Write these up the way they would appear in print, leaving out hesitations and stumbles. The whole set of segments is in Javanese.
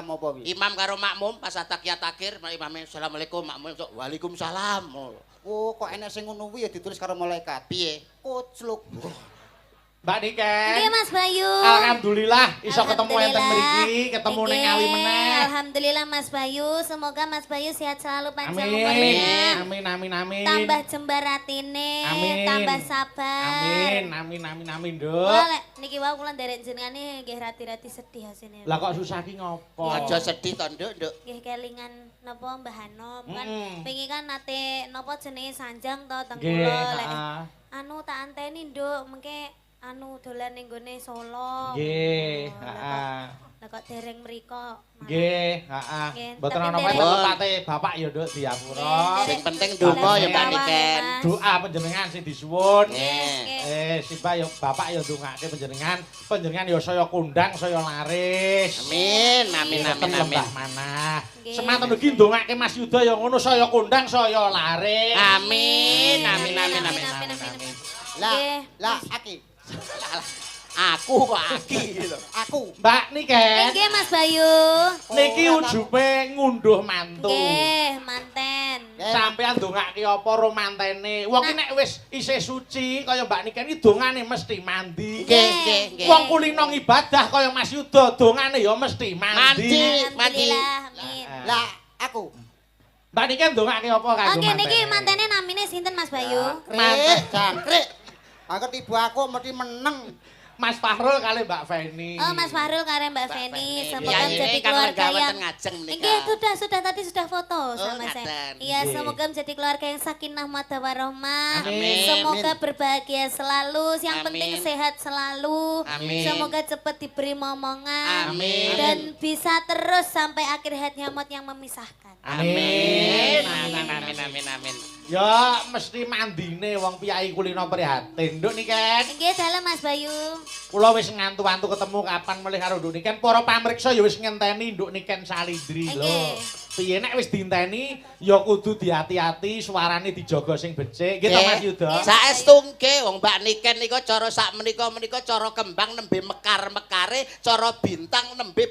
Salam apa kuwi? Imam karo makmum pas atahiyat akhir, imame assalamualaikum, makmum sok waalaikumsalam. Oh. Oh, kok enek sing ngono kuwi ya ditulis karo malaikat. Piye? Kocluk. Mbak Niken. Nggih, Mas Bayu. Alhamdulillah iso ketemu enten Alhamdulillah. Mriki, ketemu ning Ngawi meneh. Alhamdulillah, Mas Bayu, semoga Mas Bayu sehat selalu, panjang Amin. umurnya. Amin amin amin. Tambah jembar atine, Amin. Tambah sabar. Amin amin amin amin, Nduk. Kula lek niki wau kula nderek jenengane nggih radi-radi sedih asine. Lah kok susah ki ngopo? Aja sedih to, Nduk, Nduk. Nggih kelingan napa Mbah Hanom kan wingi kan nate napa jenenge sanjang to teng kula lek anu tak anteni, Nduk, mengke anu dolan ning gone Solo. Nggih, Oh, heeh. lah kok dereng mriko. Nggih, heeh. Nggih, Mboten tapi ana apa tate bapak ya, Nduk, diapura. Nggih, Sing penting ndonga ya, Mbak Nggih, Niken. Mas. Doa panjenengan sing disuwun. Nggih. Eh, Simba ya bapak ya ndongake panjenengan, panjenengan ya saya kondang, saya laris. Amin, amin, amin, amin. Lembah manah. Nggih. Semanten ugi ndongake Mas Yuda ya ngono, saya kondang, saya laris. Amin, amin, amin, amin. Amin, amin. Lah, Nggih. lah aki. Aku kok aki gitu. Aku. Mbak Niken, Nggih, Mas Bayu. Niki ujube ngunduh mantu. Nggih, manten. Sampeyan ndongake apa ro mantene? Wong ki nek wis isih suci kaya Mbak Niken iki dongane mesti mandi. Nggih, nggih, nggih. Wong kulino ngibadah kaya Mas Yuda dongane ya mesti mandi. Mandi, mandi. Alhamdulillah, amin. Lah aku. Mbak Niken ndongake apa kanggo Oke, niki mantene? mantene namine sinten, Mas Bayu? Jangkrik, jangkrik. Aku tiba aku mesti meneng. Mas Fahrul kali Mbak Feni. Oh, Mas Fahrul karo Mbak Mbak Feni, Feni. semoga Iya, menjadi ini kan keluarga lenggah yang wonten ngajeng menika. Nggih, sudah tadi sudah foto sama saya. Ngaten. Iya, Nggih. semoga menjadi keluarga yang sakinah mawaddah warahmah. Amin. Semoga Amin. berbahagia selalu, yang Amin. penting sehat selalu. Amin. Semoga cepat diberi momongan. Amin. Dan bisa terus sampai akhir hayatnya maut yang memisahkan. Amin. Amin, amin, amin, amin. Ya mesti mandine wong piyai kulino prihatin. Nduk Niken. Nggih, dalem, Mas Bayu. Kula wis ngantu-antu ketemu kapan melih karo Nduk Niken. Para pamriksa ya wis ngenteni Nduk Niken Salindri lho. Nggih. Piye nek wis dienteni ya kudu diati-ati, suarane dijaga sing becik. Nggih to, Mas Yuda? Saestu nggih wong Mbak Niken nika cara sak menika menika cara kembang nembe mekar-mekare, cara bintang nembe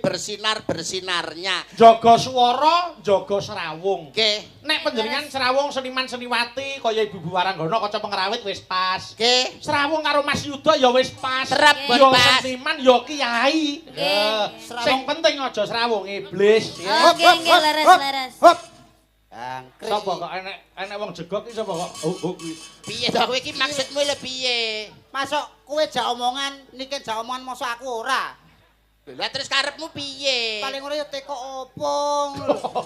bersinar-bersinarnya. Jaga swara, jaga serawung. Nggih. Nek panjenengan serawung seniman seniwati kaya Ibu Waranggana kaca pengrawit wis pas. Nggih. Serawung karo Mas Yuda ya wis pas. Serap Ya pas. Seniman ya kiai. Nggih. Sing penting aja serawung iblis. Oh, nggih, nggih, leres, leres. Hop. Jangkrik. Sapa kok enek enek wong jegok iki sapa kok? Oh, oh kuwi. Piye to kowe iki maksudmu lho piye? Masuk kowe jak omongan, Niken jak omongan mosok aku ora. Lah terus karepmu piye? Paling ora ya teko opo ngono lho.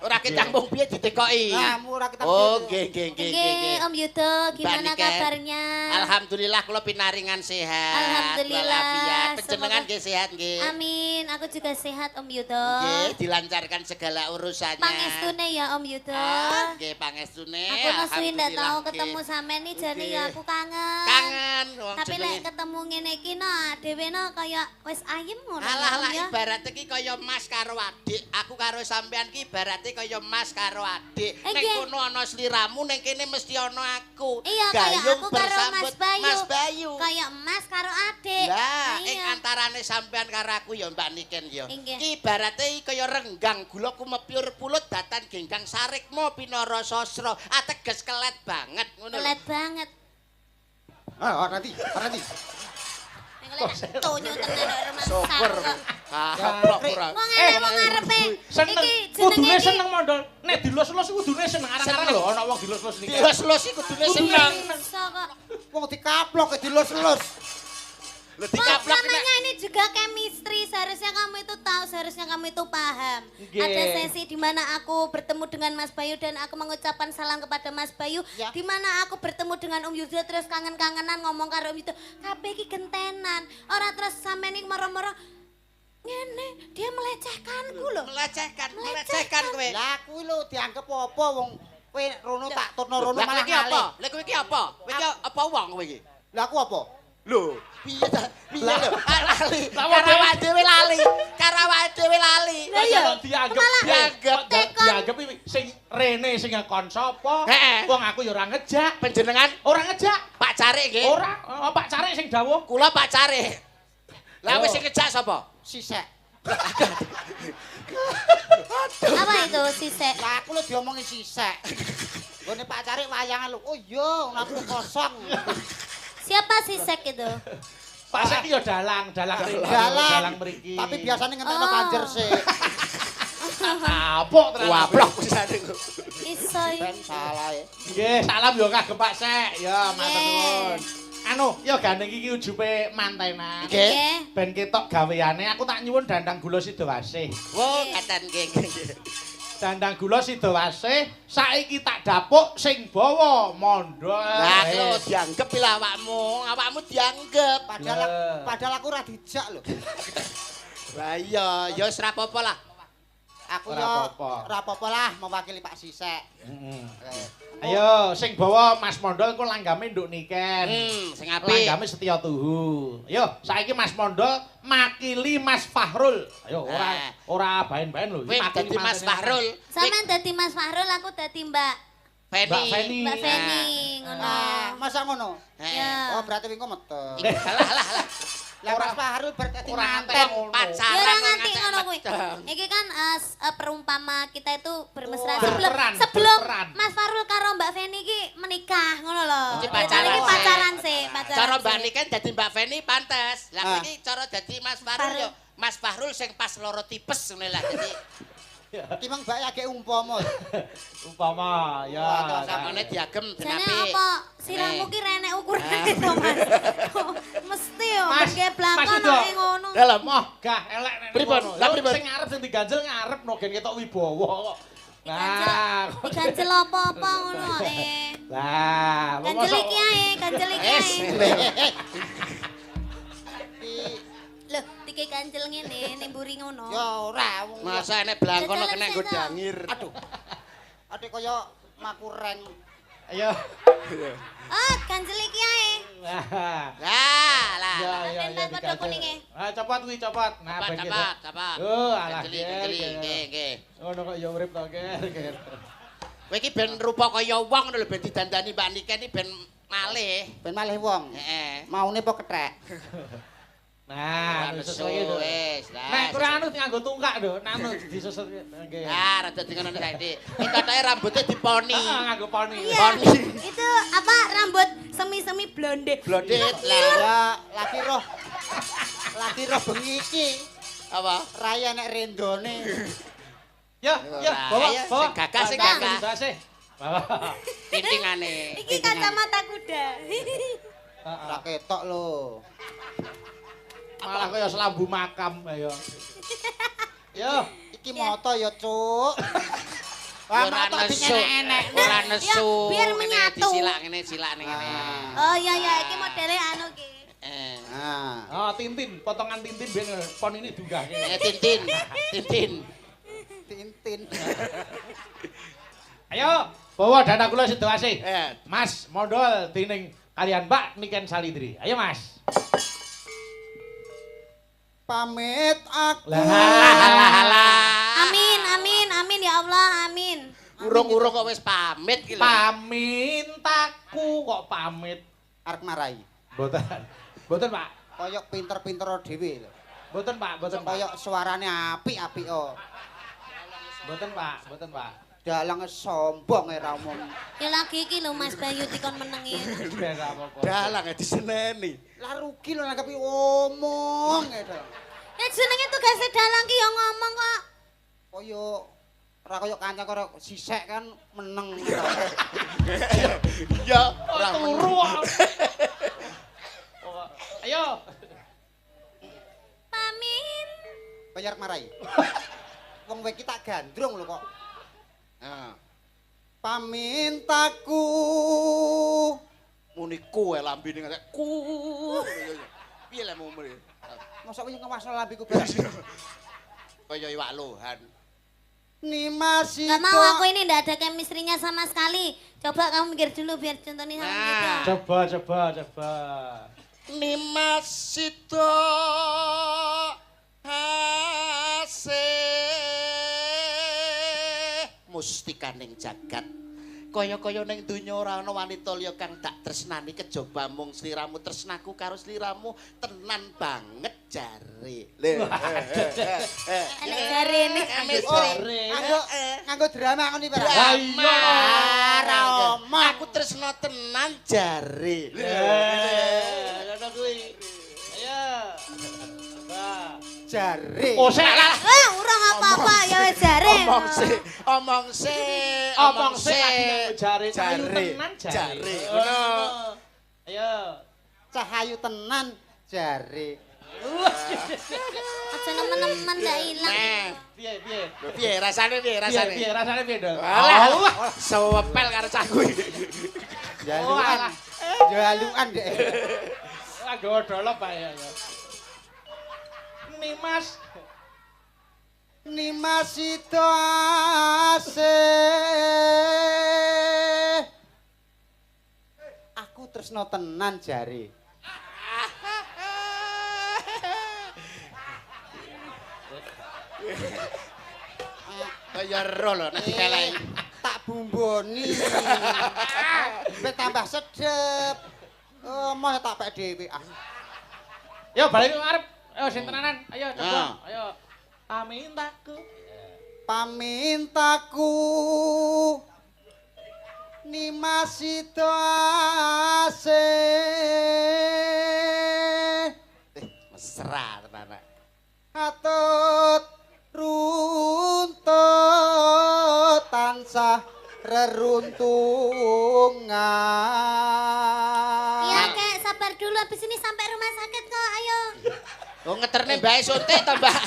Ora ketang wong piye ditekoki. Nah, ora ketang. Oh, nggih nggih nggih Nggih, nggih. Om Yudo, gimana Niken. kabarnya? Alhamdulillah kula pinaringan sehat. Alhamdulillah. Walafiat. Panjenengan Semoga- nggih sehat nggih. Amin, aku juga sehat, Om Yudo. Nggih, dilancarkan segala urusannya. Pangestune ya, Om Yudo. Ah, nggih pangestune. Aku no suwi ndak Alhamdulillah, tau nggih. ketemu sampean nih jane Nggih. ya aku kangen. Kangen wong Tapi lek jenenge. ketemu ngene iki no dhewe no kaya wis ayem ngono ya, Alah Om lah ya. ibarat iki kaya mas karo adik. Aku karo sampean ki ibarate kaya mas karo adik. Eh, Ning nggih. kono ana sliramu, ning kene mesti ana aku. Iya, kaya Gayung aku karo Mas bersambut Bayu. Mas Bayu. Kaya emas karo adik. Lah, ing Iya. antarane sampean karo aku ya Mbak Niken ya. Inggih. Ki ibarate kaya renggang gula kumepyur pulut datan genggang sarikma pinara sasra. Ateges kelet banget ngono lho. Kelet banget. Ah, ora nanti, ora nanti. Nek lek tonyo tenan kok rumah Syukur. Kaplok ora. Wong enek wong ngarepe. Seneng. Iki Kudune jenenge iki seneng mondol. Nek dilus-lus kudune seneng arang-arang lho ana wong dilus-lus niki. Dilus-lus iki kudune seneng. iso kok. Wong dikaplok dilus-lus. Lho Wah, dikaplok nek namanya ini juga chemistry. Seharusnya kamu itu tahu, seharusnya kamu itu paham. Nggih. Ada sesi di mana aku bertemu dengan Mas Bayu dan aku mengucapkan salam kepada Mas Bayu. Ya. Di mana aku bertemu dengan Om Yudo terus kangen-kangenan ngomong karo Om Yudo. Kabeh iki gentenan. Ora terus sampean iki moro-moro ngene, dia melecehkanku loh. Melecehkan, melecehkan kowe. Lah kuwi lho dianggep apa wong kowe rono tak tutno rono Lah kowe malah iki apa? ngalih. Lah kowe iki apa? Kowe iki apa wong kowe iki? Lah aku apa? Lho, piye ta? Piye lho? Ah, lali. Lah, Karo awake dhewe lali. Karo awake dhewe lali. Lah iya. Kok dianggep Malah dianggep tekon. dianggep iki sing rene sing ngekon sapa? Heeh. Wong aku ya ora ngejak. Panjenengan Ora ngejak. Pak Carik nggih. Ora, oh, Pak Carik sing dawuh. Kula Pak Carik. Lah Yo. wis sing ngejak sapa? Sisek. itu sisek? Lah aku lho diomongi sisek. Nggone Pak Carik wayangan lho. Oh iya, aku kosong. Siapa sisek itu? Pak Sek ya dalang, dalang mriki. Dalang mriki. Tapi biasanya ngentekno panjer sik. Kapok tenan. Waplok pisane kok. Iso. Ben salah e. Nggih, salam yo kagem Pak Sek. Ya, matur nuwun. Anu, ya gandeng iki ujube mantenan. Nggih. Ben ketok gaweane, aku tak nyuwun dandang gula Sidowasih. Wo, ngaten nggih. Dandang gula Sidowasih saiki tak dapuk sing bawa mondol. Lah lho dianggep lho awakmu, awakmu dianggep. Padahal aku ora dijak lho. Lah iya, ya wis ra apa-apa lah. Aku ya ora apa-apa lah mewakili Pak Sisek. Heeh. Ayo sing bawa Mas Mondol ku langgame Nduk Niken. Sing apik. Langgame Setya Tuhu. Ayo saiki Mas Mondol makili Mas Fahrul. Ayo ora ora baen-baen lho. Kowe dadi Mas Fahrul. Sampeyan dadi Mas Fahrul, aku dadi Mbak Feni. Mbak Feni. Mbak Feni ngono. Masa ngono? Ya. Oh berarti wingi metu. Lah lah lah. Lah Mas Fahrul berarti manten pacaran. Ya ora nganti ngono kuwi. Iki kan perumpama kita itu bermesra sebelum Mas Fahrul karo Mbak Feni iki menikah ngono lho. Iki pacaran. Iki pacaran sih, pacaran. Cara Mbak Niken dadi Mbak Feni pantes. Lah iki cara dadi Mas Fahrul yo Mas Fahrul sing pas loro tipes ngene lah dadi. Iki mang mbak agek umpama. Umpama ya. Samane diagem ben apik. Jane apa sirahmu ki renek ukurane to Mas. Mesti yo ben blangkon nek ngono. Dalam moh gah elek nek pripun? Lah pripun? Sing ngarep sing diganjel ngarep no gen ketok wibawa kok. Nah, diganjel apa-apa ngono ae. Lah, ganjel iki ae, ganjel iki ae. Loh, dike ganjel ngene ning mburi ngono. Ya ora wong. Masa enek blangkon kena nggo dangir. Aduh. Aduh kaya makureng. Ayo. Oh, ganjel iki ae. Lah, lah. Ya, ya, padha kuninge. Ah, copot kuwi, copot. Nah, ben copot, copot. Oh, alah. Ganjel, nggih, nggih. Ngono kok ya urip to, Ger. Kowe iki ben rupa kaya wong ngono lho ben didandani Mbak Niken iki ben malih. Ben malih wong. Heeh. Maune apa kethek? Nah, nesu wis. Nek kurang anu nganggo tungkak lho, anu disusut nggih. Nah, rada di ngono saiki. Iki totoke rambutnya diponi. Heeh, nganggo poni. Poni. Itu apa rambut semi-semi blonde. Blonde lah. Ya, lagi roh. Lagi roh bengi iki. Apa? Raya nek rendone. Ya, ya, bawa, bawa. Sing gagah, sing gagah. Bawa. Tintingane. Iki kacamata kuda. Ora ketok lho. Malah kaya selambu makam ayo. Yo, iki moto ya, Cuk. Wah, moto enek-enek. Ora nesu. Biar menyatu. Disilak ngene, silak ngene. Oh iya iya, iki modele anu iki. Ah. Oh, tintin, potongan tintin ben pon ini diunggahke. Tintin, tintin. Tintin. Ayo, bawa dana kula Sidowasih. Mas Mondol dening kalian Mbak Niken Salindri. Ayo, Mas. Pamit aku. Amin, amin, amin ya Allah, amin. Urung-urung kok wis pamit iki lho. Pamit aku kok pamit. Arep marai. Mboten. Mboten, Pak. Koyok pinter-pinter dhewe lho. Mboten, Pak, mboten, Pak. Koyok suarane apik-apik oh. Mboten, Pak, mboten, Pak. Dalang sombong ora omong. Ya lagi iki lho Mas Bayu dikon menengi. Dalang diseneni. Lah rugi lho nanggepi omong e dalang. Ya jenenge tugase dalang ki ya ngomong kok. Kaya ora kaya kanca karo sisek kan meneng. Iya, ora turu kok. Ayo. Pamit. Bayar marai. Wong kowe iki tak gandrung lho kok. Heeh. Pamintaku muni ku e lambene ngantek ku. Piye lek muni? Mosok kowe ngewasno lambeku bareng. Kaya iwak lohan. Nimas Gak mau aku ini ndak ada chemistry-nya sama sekali. Coba kamu mikir dulu biar contohnya sama gitu. Coba, coba, coba. Nimas Sida Asih mustikaning jagat Kaya-kaya ning donya ora ana wanita liya kang tak tresnani kejaba mung sliramu. Tresnaku karo sliramu tenan banget jare. Lho. Enek jarene. Nganggo nganggo drama ngono iki, Pak. Lah iya. Ora omong. Aku tresna tenan jare. Ngono kuwi. Ayo. Jare. Oh, sik lah. Eh, ora apa-apa ya wis jare. Omong sik, omong sik, Omong sik lagi nganggo jare. Ayu tenan jare. Jare. Ngono. Ayo. Cahayu tenan jare. Aja nemen-nemen ndak ilang. Nah, Piye piye? lho piye rasane piye rasane? Piye rasane piye, Dok? Alah, sewepel karo cah kuwi. Jalukan. Jalukan dek. Wah, gawa dolop ae ya. Nimas. Nimas sida asih. Aku tresna tenan jare. Kaya ero lho nek dikeleki. Tak bumboni. Ben tambah sedep. Oh, moh tak pek dhewe ah. Yo balik ngarep. Ayo sing tenanan. Ayo coba. Ayo. Pamintaku. Pamintaku Nimas sida asih. Mesra tenan. Atut runtut tansah reruntungan. Iya, Kek, sabar dulu habis ini sampai rumah sakit kok. Ayo. Oh ngeterne bae suntik to, Mbak.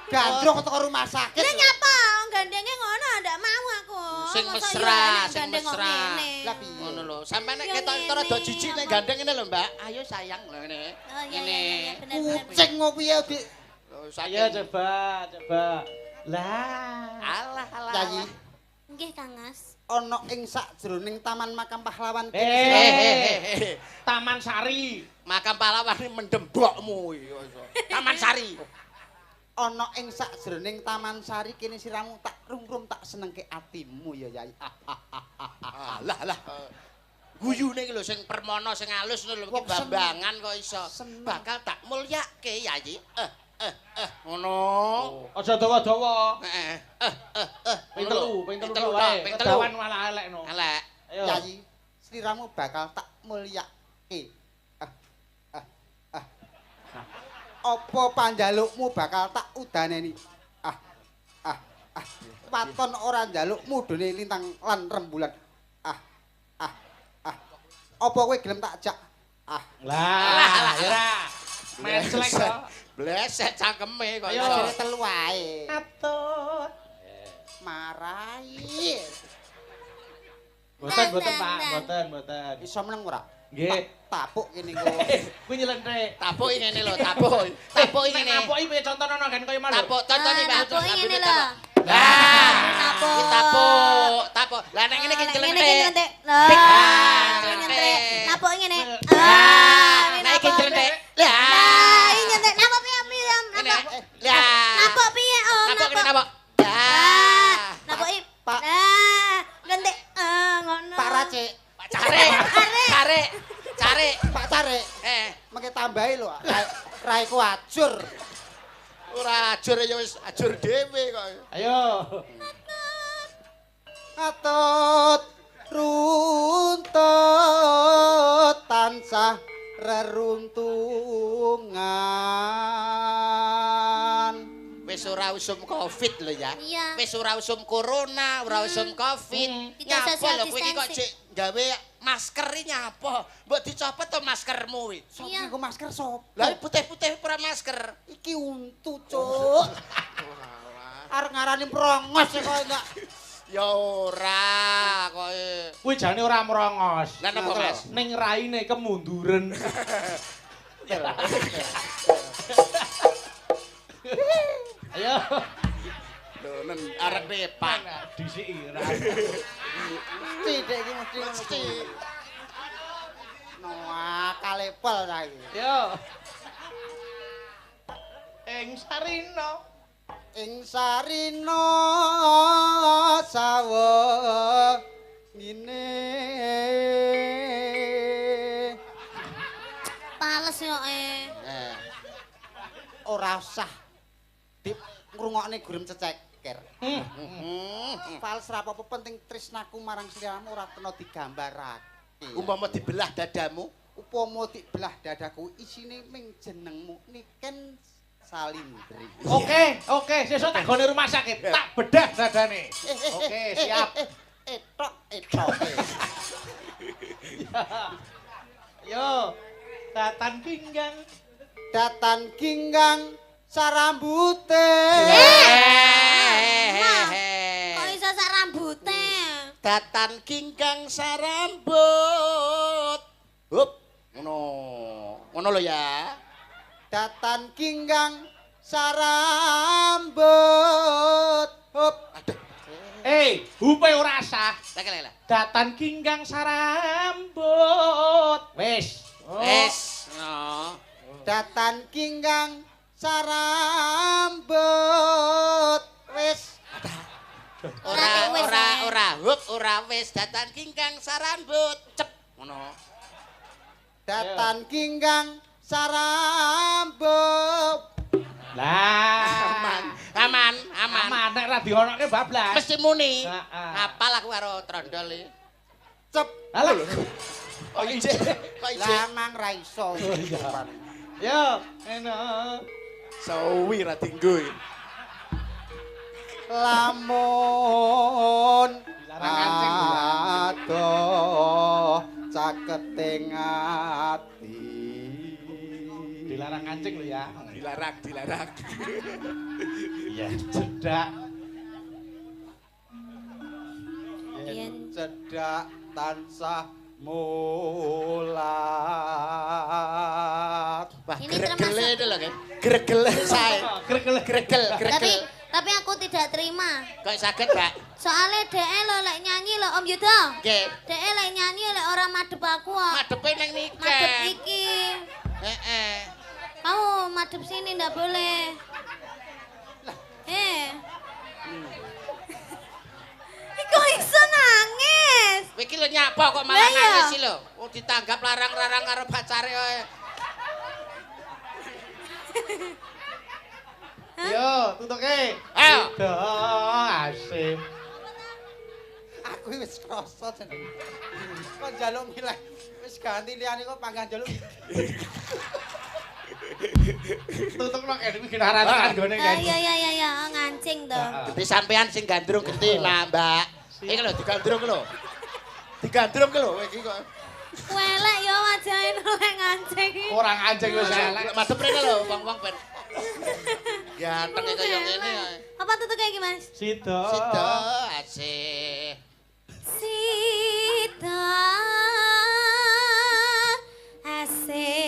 Gandrung teko rumah sakit. Lah nyapa? Gandenge ngono ndak mau aku. Sing mesra, sing mesra. Lah piye? Ngono lho. Sampe nek ketok rada jijik nek gandeng ngene lho, Mbak. Ayo sayang lho ngene. Oh iya iya bener. Kucing ngopo piye, Dik? Ayo coba, coba. Lah. Alah alah. Yayi. Nggih, Kang Mas. Ana ing sakjroning Taman Makam Pahlawan. Taman Sari. Makam Pahlawan iki mendem bokmu iki. Taman Sari. Ana ing sakjroning Taman Sari kene siramu tak rungrum tak senengke atimu ya Yai. Alah alah. Guyune iki lho sing permana sing alus ngono lho iki bambangan kok iso. Bakal tak mulyake Yayi. Ngono. Aja dawa-dawa. Heeh. Ping telu, ping telu wae. Kedawan malah elek no. Elek. Ayo. Yayi, sliramu bakal tak mulyake. Apa panjalukmu bakal tak udaneni? Waton ora njalukmu dene lintang lan rembulan. Apa kowe gelem tak jak? Lah, ora. Menclek kok. Bleset cangkeme kok. Ajare telu wae. Atut. Marai. Mboten, mboten Pak, mboten, mboten. Iso meneng ora? Nggih. Tapuk kene kok. Kuwi nyelentik. Tapuki ngene lho, tapuk. Tapuki ngene. Tapuki piye contonono kan kaya malu. Tapuk, contone Pak. Tapuki ngene lho. Lah, Tapuk. iki tapuk, tapuk. Lah nek ngene iki Ngene iki nyelentik. nyelentik. Lah, nyelentik. Napuk ngene. Lah, nek iki nyelentik. Lah, Lah, iki nyelentik. Napuk piye piye Om? ngene. Napuk. Lah. Napuk piye Om? Napuk ngene napuk. Lah, Lah. napuki. Pak. Lah, nyelentik. Ah, ngono. Pak Racik, Pak Carik. Carik. Carik. Pak Carik. Mengke tambahi lho. Raiku ajur. Ora ajur ya wis ajur dhewe kok. Ayo. Atut runtut tansah reruntungan. Wis ora usum Covid lho ya. Iya. Wis ora usum corona, ora usum Covid. Tidak Nyapa social lho kowe iki kok distancing. cek gawe masker iki nyapa? Mbok dicopot to maskermu kuwi. Sopo Iya. nggo masker sopo? Lah putih-putih ora masker. Iki untu, Cuk. Arep ngarani prongos kok enggak. Ya ora kok. Kuwi jane ora merongos. Lah napa Mas? Ning raine kemunduren. Ayo. Lho nen arepe Pak. Disiki ora. Mesti dek iki mesti mesti. Noah kalepel ta iki. Yo. Ing Sarina. Ing Sarina sawengi. Rungokne gurem ceceker. Fals ra apa-apa penting tresnaku marang sliramu ora kena digambarake. Umpama dibelah dadamu, upama dibelah dadaku isine ming jenengmu Niken Salindri. Oke, oke, sesuk tak gone rumah sakit, tak bedah dadane. Oke, siap. Etok, etok. Yo, datan ginggang. Datan ginggang sarambute. Kok iso sak rambute? Datan ginggang sarambut. Hup, ngono. Ngono lho ya. Datan ginggang sarambut. Hup. Aduh. Hupe ora sah. Lah. Datan ginggang sarambut. Wis. Wis, no. Datan ginggang sarambut. Wis. Ora ora ora hup ora wis datan ginggang sarambut. Cep ngono. Datan ginggang sarambut. Lah, aman, aman, aman. Aman nek ra dionoke bablas. Mesti muni. Apal aku karo trondol iki. Cep. Alah. Kok ijek? Kok ijek? Lah mang ra iso. Yo, enak. Sawi ra dinggo. Lamun adoh caketing ati. Dilarang kancing lho ya. Dilarang, dilarang. Iya, cedak. Yen cedak tansah mulat. Wah, gregele itu lho, Ken. Gregele sae. Gregele, gregel, gregel. Tapi aku tidak terima. Kok saged, Mbak? Soale dhek lho lek nyanyi lho Om Yuda. Nggih. Dhek lek nyanyi lek ora madhep aku kok. Madhepe ning niken. Madhep iki. Heeh. Kamu madhep sini ndak boleh. Kok iso nangis? Kowe iki lho nyapa kok malah nangis iki lho. Oh ditanggap larang-larang karo pacare kowe. Yo, tutuke. Ayo. Asik. Aku wis krasa jeneng. Kok njaluk milih wis ganti liyane kok panggang njaluk. Tutukno kene iki genarane nggone kae. Iya iya iya iya ngancing to. Genti sampean sing gandrung genti, Mbak. Iki lho digandrung lho. Digandrung lho iki kok. Welek ya wajahe lek ngancing. Ora ngancing wis elek. Madhep rene lho wong-wong ben. Ganteng kaya ngene. Apa tutuke iki, Mas? Sida. Sida asih. Sida asih.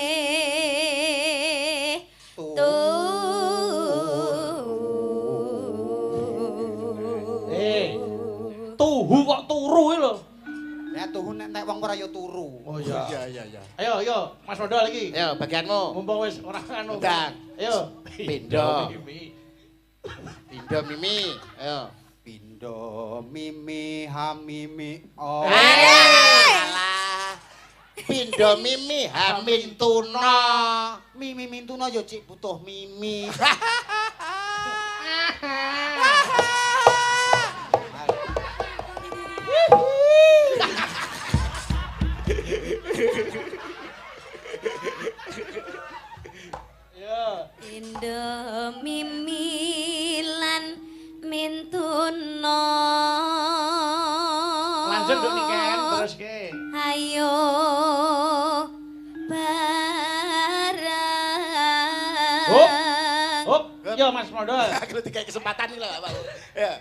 Tuhu kok turu iki lho. Ya tuhu nek wong ora ya turu. Oh iya. Iya iya iya. Ayo ayo Mas Mondol iki. Ayo bagianmu. Mumpung wis ora anu. Ndang. Ayo. Pindo. Pindo mimi. Ayo. Pindo mimi hamimi. Oh. Alah. Pindo mimi hamin tuna. Mimi mintuna ya cik butuh mimi. Yo. Pindo mimi lan mintuna. Lanjut nduk Niken terus ke. Ayo bareng. Hop. Hop. Yo Mas Mondol. Aku dikai kesempatan iki lho, Pak. Ya.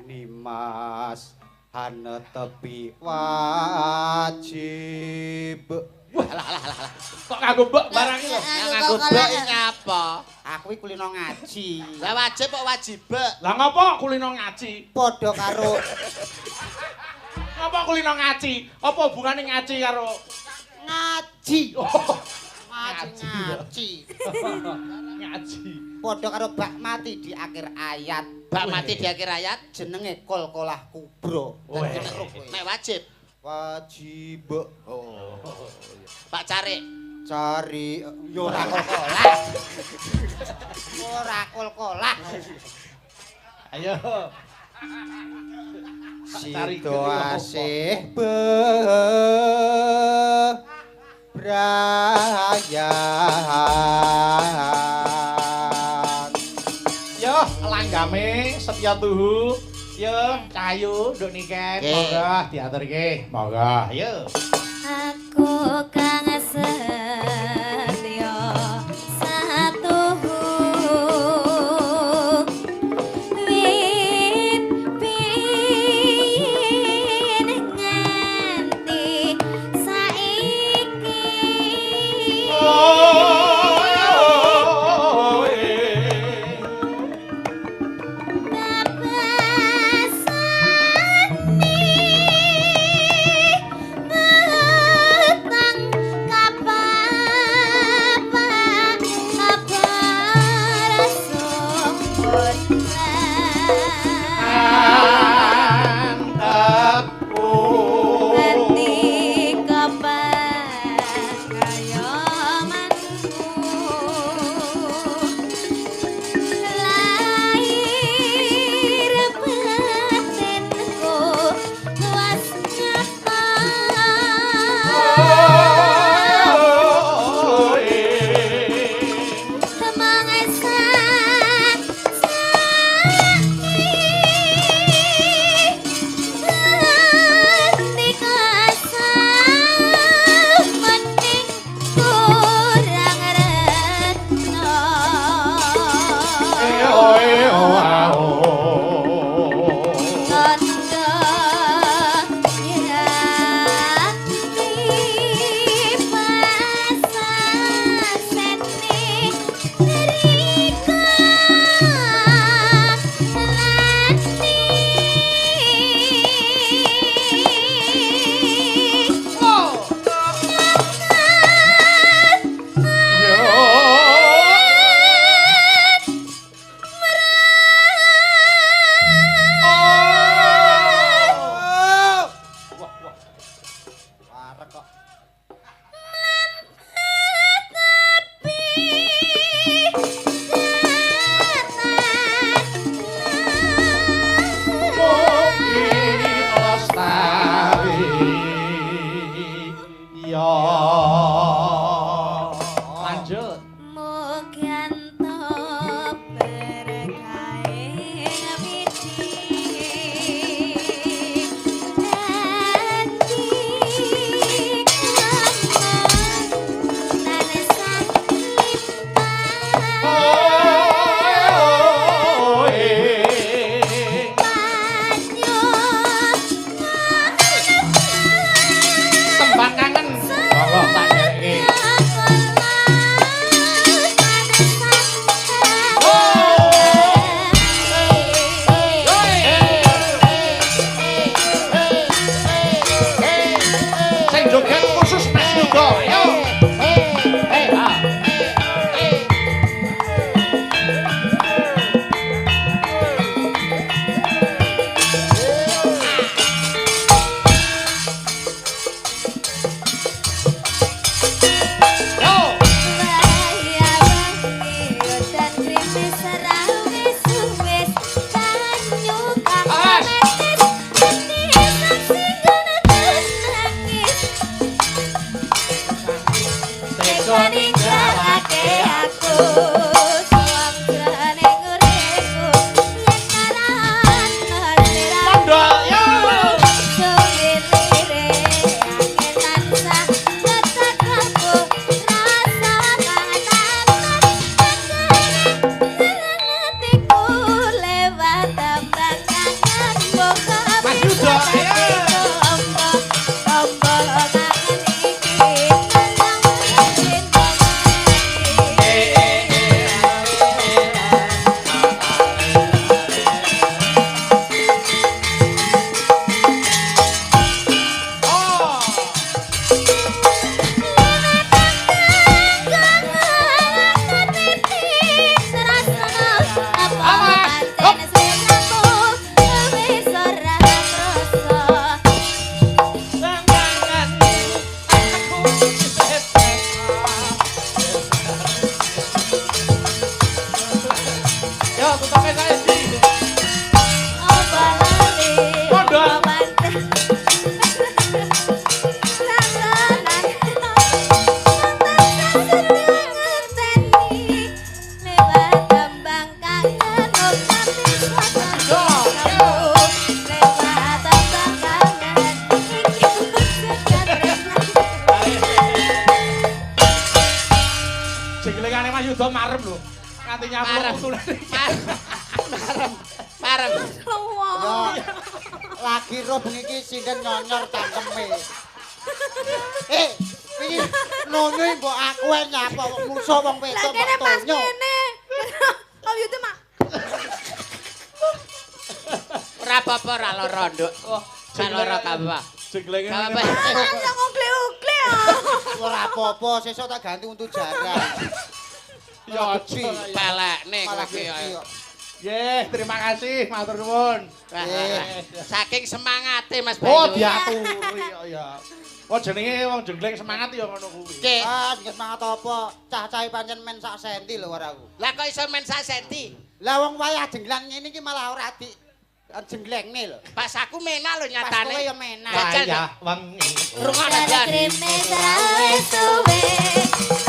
Nimas hanetepi wajib. Wah, alah alah alah. Kok nganggo mbok barang iki lho. Nganggo mbok iki nyapa? Aku iki kulino ngaji. Lah wajib kok wajib? Lah ngopo kulino ngaji? Padha karo Ngopo kulino ngaji? Apa hubungane ngaji karo ngaji? Oh, Ngaji ngaji. Ngaji. Padha karo bak mati di akhir ayat. Bak mati di akhir ayat jenenge kol-kolah kubro. Nek wajib. Wajib. Oh. Pak Carik. Cari yo ora kol-kolah. Ora kol-kolah. Ayo. Sido asih bebrayan. Yo, langgame setya tuhu. Yo, Cahayu, Nduk Niken, monggo diaturke. Monggo, ayo. Aku kang setya satuhu wit biyen nganti saiki. Babasane Nyamlung untune. Marem. Marem. Yo, lagi ro bengi iki sinden nyonyor cangkeme. Eh, iki nonyo mbok aku ae nyapa kok musuh wong Lah wedok kene mbok pas tonyo. kene. Om Yuda mak. Ora apa-apa ora lara, Nduk. Ora lara gak apa-apa. Jenglenge. Gak apa-apa. Langsung ukle-ukle. Ora apa-apa, sesuk tak ganti untu jaran. Ya gede. Pelekne kowe Malah iki. gede kok. Nggih, terima kasih, matur nuwun. Wah, wah, wah. Saking semangate Mas Oh, Bayu. diaturi kok ya. Oh, jenenge wong jengleng semangat ya ngono kuwi. Nggih. Ah, nggih semangat apa? Cah-cahe pancen men sak senti lho ora aku. Lah kok iso men sak senti? Lah wong wayah jenglan ngene iki malah ora di jenglengne lho. Pas aku menak lho Pas nyatane. kowe ya menak. Jajal. Wayah wengi. Rungokno Jan. Krimis ra wis suwe.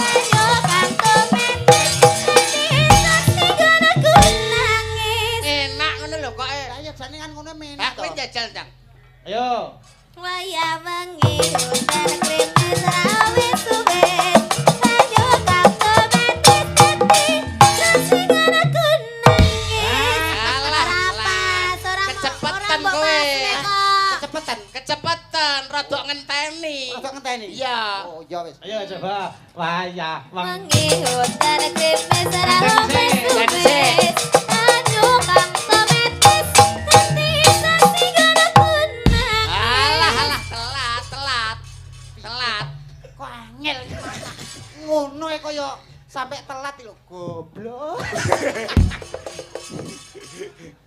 Ayo kang tumetis. Aku nangis. Enak ngono lho kok. Lah ya jane kan ngono Lah menak kowe to. njajal, Cang. Ayo. Wayah wengi udan krimis ra wis suwe. Ayo kang tumetis dadi sing aku nangis. Alah, Ora alah. pas, ora Kecepetan kowe. Kecepetan. Kecepetan, rodok ngenteni. Rada ngenteni. Iya. Oh, iya wis. Ayo coba. Wayah wengi. Wengi udan krimis ra wis suwe. Ayo kang tumetis dadi sing aku nangis. Alah, alah, telat, telat. Telat. Kok angel iki masak. Ngono e kaya sampe telat iki lho, goblok.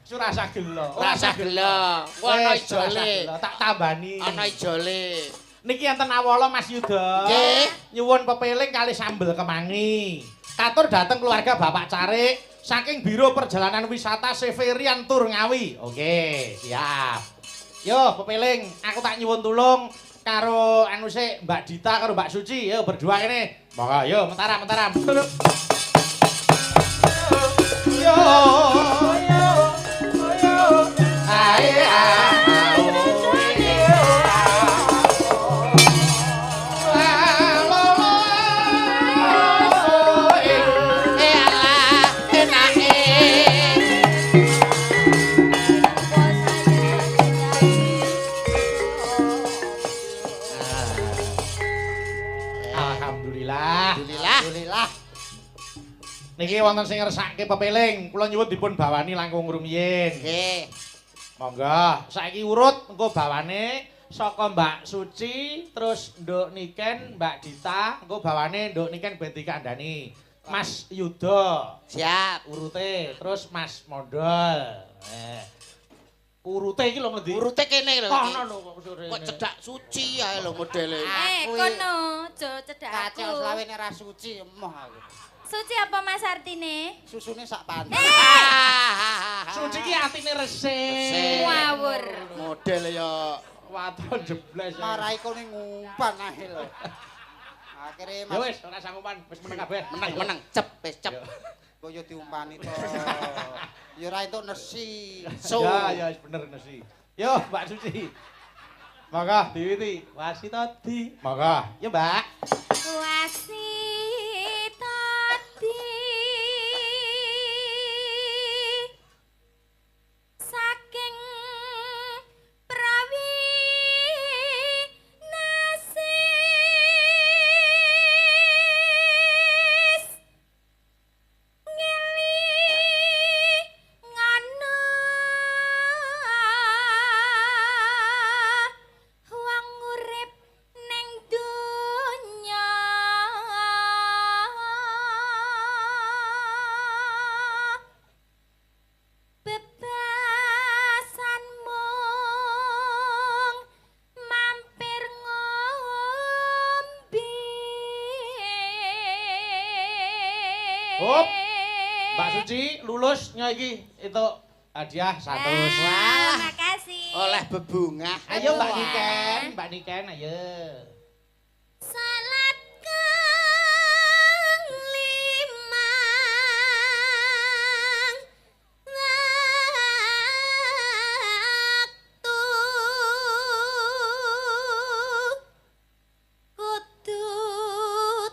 Surasa gelo. Rasa gelo. Ku ana Wes, rasa ijole. gelo. Tak tambani. Ana ijole. Niki enten awala Mas Yuda. Nggih. Nyuwun pepeling kali sambel kemangi. Katur dateng keluarga Bapak Carik saking Biro Perjalanan Wisata Severian Tur Ngawi. Oke, siap. Yo pepeling, aku tak nyuwun tulung karo anu sik Mbak Dita karo Mbak Suci. Yo berdua kene. Monggo yo mentaram mentaram. Yo yo yo. Ae ah. Eh alah, enake. Alhamdulillah. Alhamdulillah. Alhamdulillah. Niki wonten sing ngersake pepeling, kula nyuwun dipun bawani langkung rumiyin. Nggih. Monggo, saiki urut engko bawane saka Mbak Suci, terus Nduk Niken, Mbak Dita, engko bawane Nduk Niken ben dikandani. Mas Yuda Siap. urute, terus Mas Mondol. Urute iki lho ngendi? Urute kene lho. Kono lho kok sore. Kok cedak suci ae lho modele. Eh, kono, aja cedak aku. Kacau selawe nek ra suci emoh aku. Suci apa Mas artine? Susune sak panti. Suci ki atine resik. Resik. Ngawur. Modele ya Waton jebles. Marai kone ngumpan ae lho. Akhire Ya Mas wis, ora sanggupan, wis meneng kabeh. meneng meneng cep wis cep. kok yo diumpani to. Ya ora entuk nesi. So. Ya, ya wis bener nesi. Yo, Mbak Suci. Monggo diwiti. Wasitadi. Monggo. Yo, Mbak. Wasitadi saking prawi nasis ngeli ngono wong urip ning donya bebasan mung mampir ngombe. Hop. Mbak Suci lulus nyo iki itu hadiah 100. Wah, makasih. Oleh bebungah. Ayo Mbak Niken, Mbak Niken ayo. Salat kang limang waktu kudu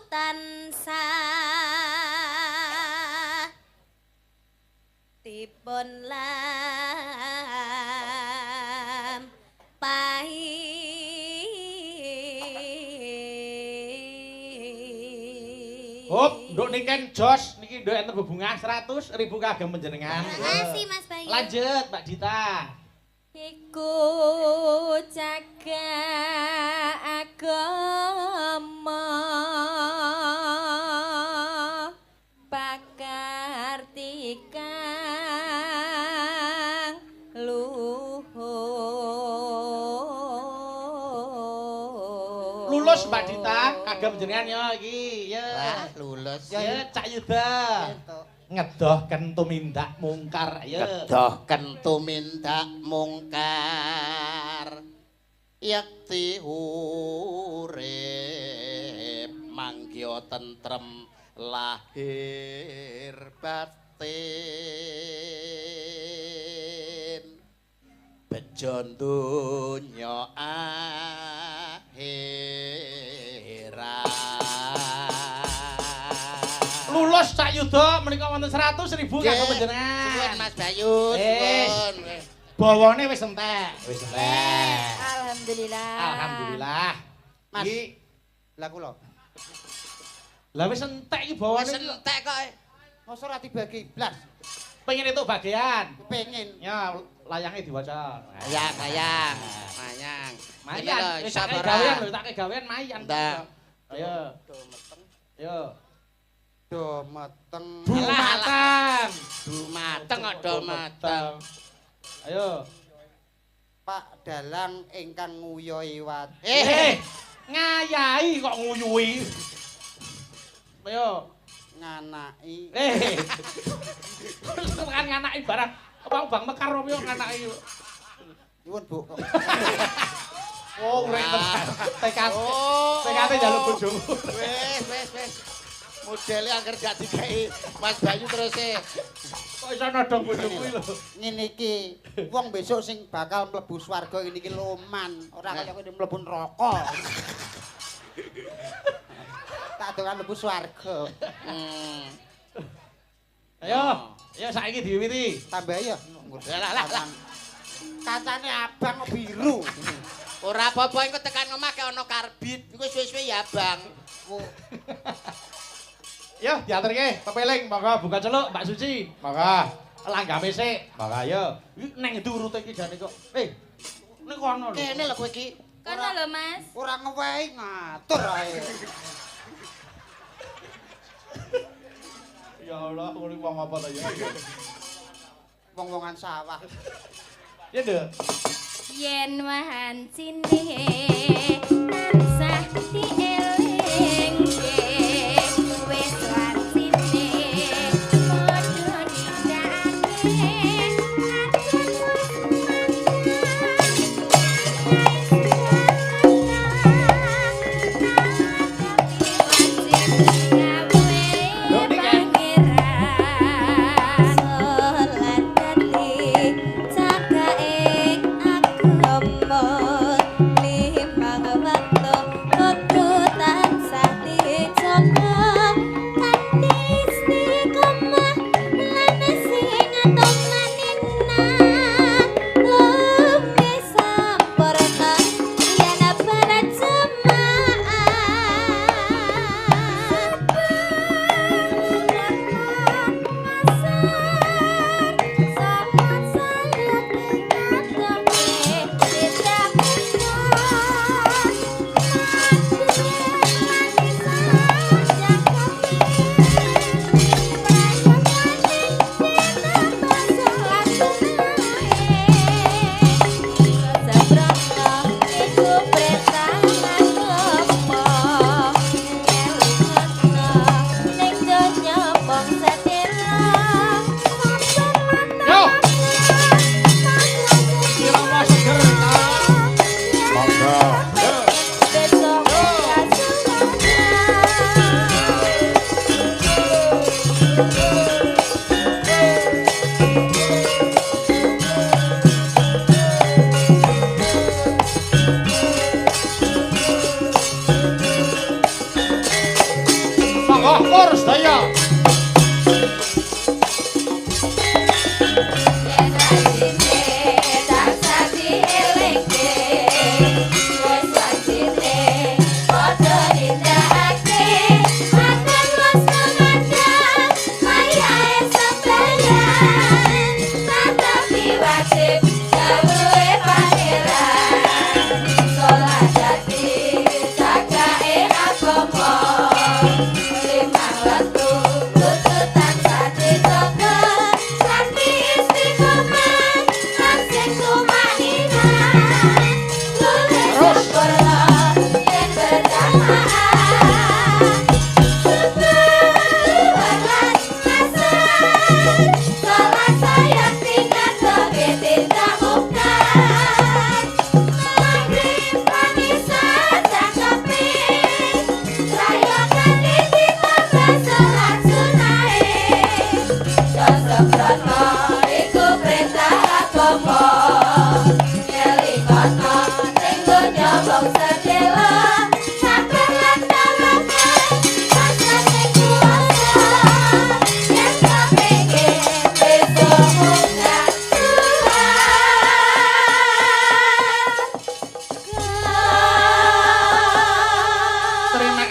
tansah dilampahi. Hop, nduk niken jos niki nduk enten bebungah 100.000 kagem panjenengan. Makasih Mas Bayu. Lanjut Mbak Dita. Iku cagak agama pakartikang luhur. Lulus Mbak Dita kagem panjenengan ya iki. Ya. Wah, lulus. Ya Cak Yuda. Ngedoh tumindak mungkar ya. Ngedoh tumindak mungkar. Yakti urip manggya tentrem lahir batin. Bejo donya akhirat. Lulus Cak Yuda menika wonten 100.000 kagem panjenengan. Suwun Mas Bayu, suwun. Bawane wis entek. Wis entek. Alhamdulillah. Alhamdulillah. Mas. Iki Lah kula. lah wis entek iki bawane. Wis entek kok. Mosok ora dibagi blas. Pengen itu bagian. Pengen. Ya layange diwaca. Layang, layang. Mayang. Mayan, wis tak gawean lho, tak gawean mayan. Ndak. Ayo. Ayo. Do meteng. Dumateng. Dumateng kok do mateng. Ayo. Pak Dalang ingkang nguyuhi watu. Eh, ngayahi kok nguyuhi. Ayo. Nganaki. Eh. Tekan nganaki barang. Apa Bang Mekar apa yo nganaki. Nyuwun, Bu. Oh, urip tenan. TK. TKT njaluk bojomu. Wis, wis, wis. Modele angger gak dikei Mas Bayu terus e. Kok iso nodong bojoku iki lho. Ngene iki, wong besok sing bakal mlebu swarga ini iki loman, ora kaya kowe mlebu neraka. Tak dokan mlebu swarga. Ayo, ayo saiki diwiwiti. Tambah ya. Lah lah lah. Kacane abang kok biru. Ora apa-apa engko tekan omah kek ana karbit, engko suwe-suwe ya abang. Yo diaturke pepeling monggo buka celuk Mbak Suci. Monggo. Langgame sik. Monggo ayo. Iki neng ndi urute iki jane kok. Ning kono lho. Kene lho kowe iki. Kono lho Mas. Ora ngewehi ngatur ae. Ya Allah, ngono wong apa ta ya? Wong-wongan sawah. Ya nduk. Yen wancine tansah dielingke wis wancine padha nindakake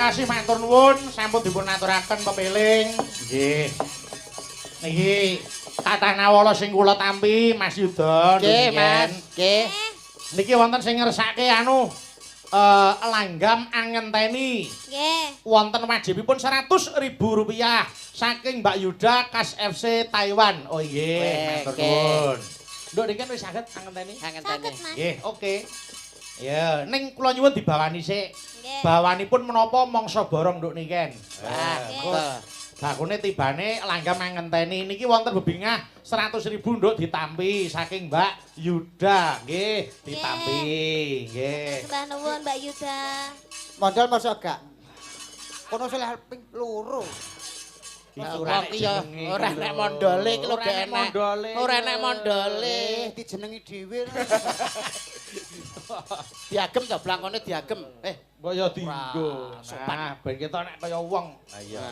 Kasih matur nuwun sampun dipun aturaken pepeling. Nggih. Niki kathah nawala sing kula tampi Mas Yuda. Nggih, Mas. Nggih. Niki wonten sing ngersake anu langgam angenteni. Nggih. Wonten wajibipun Rp100.000 saking Mbak Yuda Kas FC Taiwan. Oh nggih, matur nuwun. Nduk niki wis saged angenteni? Angenteni. Nggih, oke. Ya, ning kula nyuwun dibawani sik. Bawanipun menapa mangsa borong nduk niken. Wah, bakune tibane langgam angenteni niki wonten bebingah 100.000 nduk ditampi saking Mbak Yuda. Nggih, ditampi. Nggih. Sembah nuwun Mbak Yuda. Mondol mosok gak? Kono seleh ping loro. Ora ora nek mondole iki lho gak enak. Ora nek mondole, dijenengi dhewe. Diagem to blangkone diagem. Mbok ya dienggo. Sopan ben ketok nek kaya wong. Ha iya.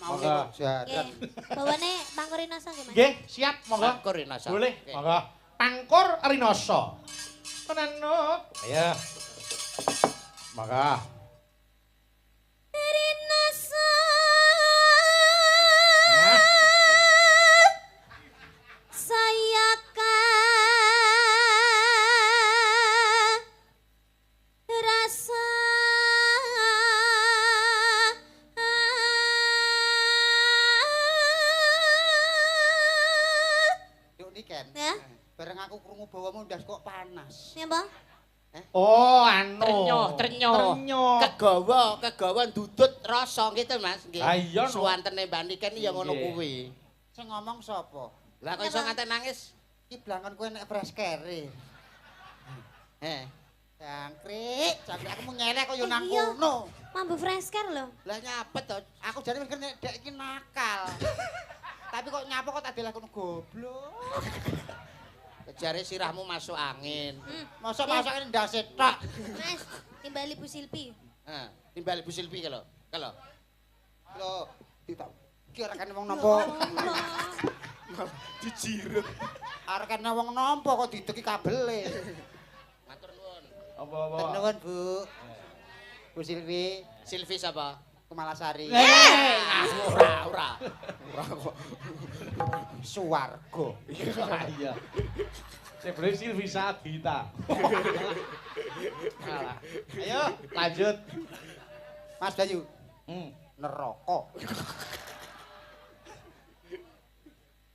Maune kok jaran. Bawane Pangkur Rinasa nggih, Mas? Nggih, siap monggo. Pangkur Rinasa. Boleh, monggo. Pangkur Rinasa. Penanut. Ayo. Monggo. Rinasa. Saya rasa Yuk niken. Ya? Bareng aku krungu bawamu ndas kok panas. Napa? Oh, anu. Trenyo. Kegawa, kegawa ndudut rasa gitu, Mas. Nggih. Ha iya no. Suwantene Mbak Niken ya ngono kuwi. Sing ngomong sapa? Lah kok iso ngantek nangis? Iki blangkon kowe nek fresh kere. Heh. Jangkrik, jangkrik aku mau nyelek kok yo nang kono. Mambu fresh care lho. Lah nyapet to. Aku jane mikir nek dek iki nakal. Tapi kok nyapa kok tak dilakoni goblok. Jare sirahmu masuk angin. Mosok masuk angin ndase tok. Mas, timbali Bu Silpi. Heeh, timbali Bu Silpi ki lho. Ki lho. Lho, ditak iki ora kene wong nampa. Dijiret. Arep kene wong nampa kok dideki kabele. Matur nuwun. Apa-apa. Nuwun, Bu. Bu Silvi. Silvi sapa? Kumalasari. Ora, ora. Ora kok. Suwarga. Iya. Sebenarnya Silvi Sagita. Ayo, lanjut. Mas Bayu. Neraka.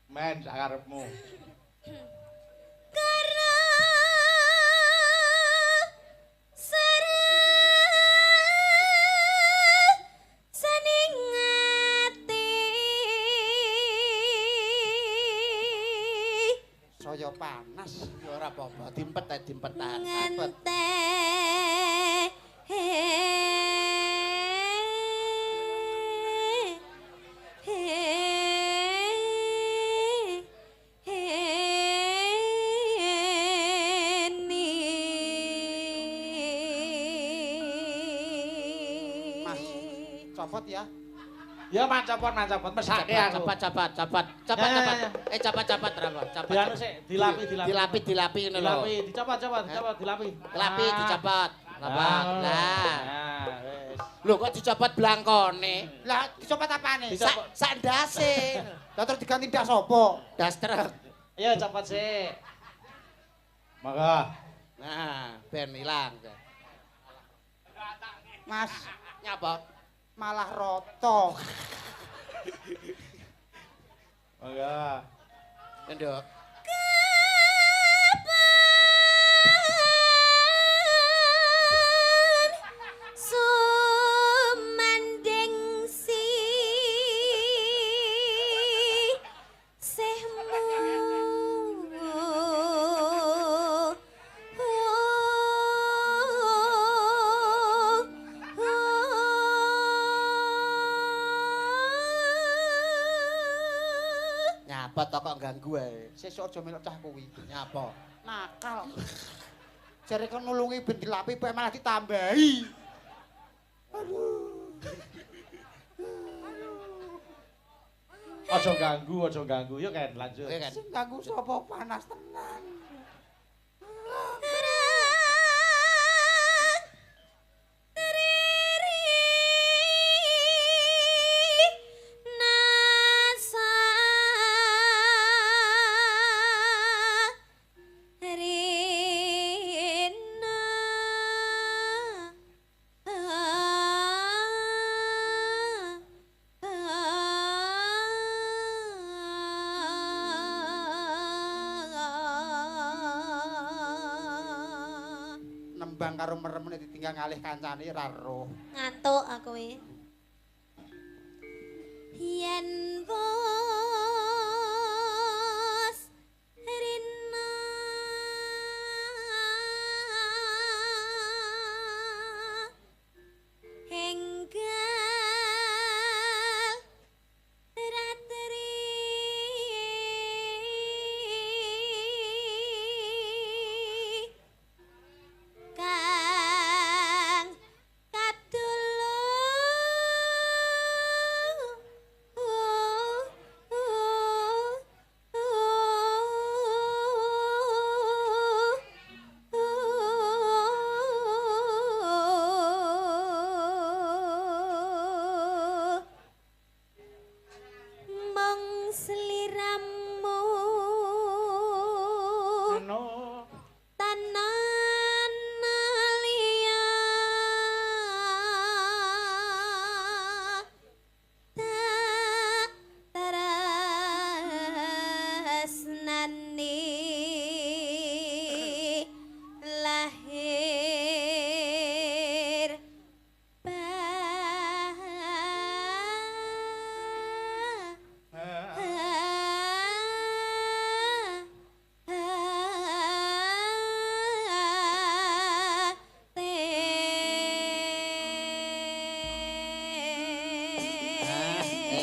Men sakarepmu. Saya panas. Ya ora apa-apa, dimpet ae dimpetan. Mas, copot ya. Ya Mas, copot, Mas, copot. Mesake aku. Cepat, cepat, cepat. Cepat, cepat. Cepat, cepat, Rafa. Cepat. Dianu sik, dilapi, dilapi. Dilapi, dilapi ngono lho. Dilapi, dicopot, copot, dicopot, dilapi. Dilapi, dicopot. Copot. Lah. Wis. Lho kok dicopot blangkone? Lah, dicopot apane? Sak ndase. Lah terus diganti ndas apa? Das truk. Ayo copot sik. Monggo. Nah, ben ilang. Mas, Nyapa? Malah roto. Monggo. Nduk. Sumanding si sehmu. Nyapa to kok ganggu ae. Sesuk aja melok cah kuwi. Nyapa? Nakal. Jare kon nulungi ben dilapi kok malah ditambahi. Aja ganggu, aja ganggu. Yuk Ken, lanjut. Oke kan. Sing ganggu sapa panas tenan. Nembang karo meremne ditinggal ngalih kancane ra roh. Ngantuk aku iki. Yen wis rina enggal ratri kang katulung mong sliramu Anu. tanan liya tak tresnani lahir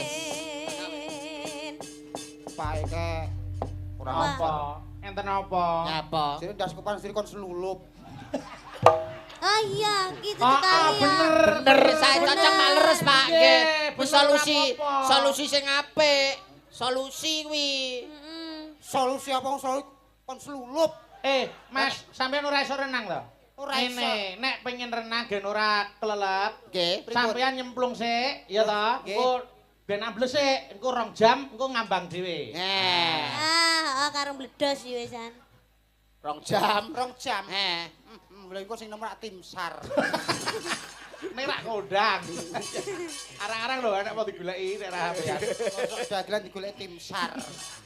batin. Pae ke ora Wah. Apa? Enten apa? Nyapa? Jare ndas kupan sendiri kon selulup. Oh iya, gitu Ah, kali ya. bener. Bener, saya cocok Pak leres Pak nggih. Nggih, Wis bener solusi, apa-apa. solusi sing apik. Solusi kuwi. Mm-mm. Solusi apa wong solusi kon selulup. Eh, Mas, sampean ora iso renang to? Ora iso. Ngene, nek pengen renang gen ora kelelep, Nggih. Pripun? sampean nyemplung sik, ya ta? Nggih. Engko ben ambles sik, engko 2 jam engko ngambang dhewe. Nggih. Ah, oh, karo bledos iki wisan. 2 jam. 2 jam. Heh. Lha iku sing nomor tim SAR. Nek rak kondang. Arang-arang lho nek mau digoleki nek ra sampean. Mosok dagelan digoleki tim SAR.